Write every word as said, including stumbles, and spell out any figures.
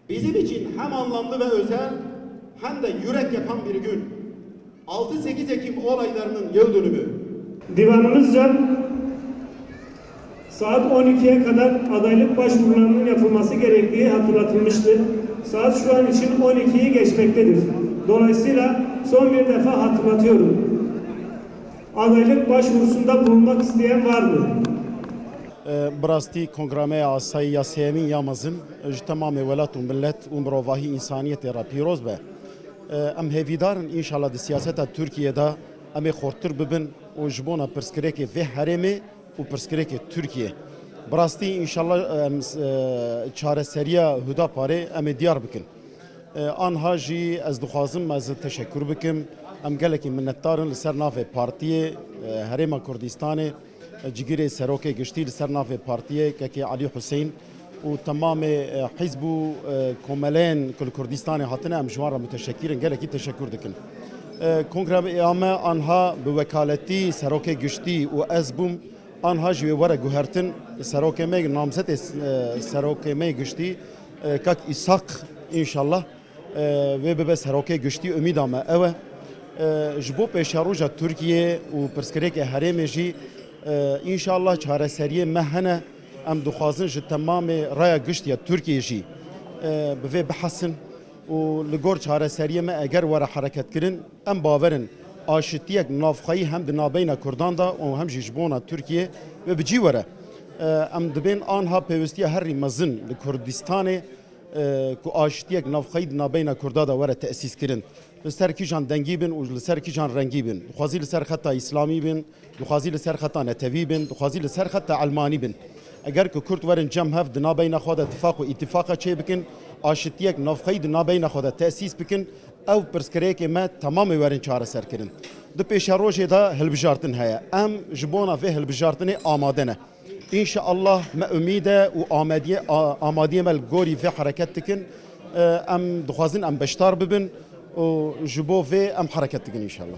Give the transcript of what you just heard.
Bizim için hem anlamlı ve özel hem de yürek yakan bir gün. Altı sekiz Ekim olaylarının yıl dönümü. Divanımızca saat on ikiye kadar adaylık başvurularının yapılması gerektiği hatırlatılmıştır. Saat şu an için on ikiyi geçmektedir. Dolayısıyla son bir defa hatırlatıyorum. Adaylık başvurusunda bulunmak isteyen var mı? Bi rastî kongra me ya asayî ya sêyemîn ya mezin ji temamê welat û milet û mirovahî însaniyetê re pîroz be. Em hêvîdar in înşallah di siyaseta Tirkiyê de em ê xurttir bibin û ji bona pirsgirêkê vê herêmê û pirsgirêkê Tirkiyê. Bi rastî înşallah em çareseriya Hudaparê em ê diyar bikin. Anha jî ez dixwazim ez teşekur bikim. Em gelekî minnetdar in li ser navê partiyê Herêma Kurdistanê, cigirê serokê giştî li ser navê partiyê Kekê Elî Huseyn û temamê hizb û komeleyên ku li Kurdistanê hatine, em ji wan re muteşekir in, gelekî teşekur dikin. Kongreya me anha bi wekaletî serokê giştî û ez bûm, anha jî wê were guhertin. Serokê me, namzetê serokê me giştî, kak Îshak, înşallah wê bibe serokê giştî, umîda me ew e. Ji bo pêşeroja Tirkiyê û pirsgirêkê herêmê jî înşallah çareseriyê me hene. Em dixwazin ji temamê raya gişt ya Tirkiyê jî bi vê bihesin û li gor çareseriyê me eger were hereketkirin, em bawer in aşitiyek navxweyî hem di navbeyna Kurdan de û hem jî ji bona Tirkiyê wê bi cî were. Em dibên anha pêwistiya herî mezin li Kurdistanê ku aşitiyek navxweyî di navbeyna Kurda de were tesîskirin. Li ser kîjan dengî bin û li ser kîjan rengî bin. Dixwazî li ser xeta îslamî bin, dixwazî li ser xeta netewî bin, dixwazî li ser xeta elmanî bin. Eger ku Kurd werin cem hev di navbeyna xwe de tifaq û îtifaqa çêbikin, aşitiyek navxweyî di navbeyna xwe de tesîs bikin, ew pirsgirêkê me temamê werin çareserkirin. Di pêşerojê de hilbijartin heye. Em ji bona vê hilbijartinê amade ne. Înşeallah me umîd e û amediye, a-, amadiyê me li gorî vê hereket dikin. Em dixwazin em beşdar bibin û ji bo vê em hereket dikin înşeallah.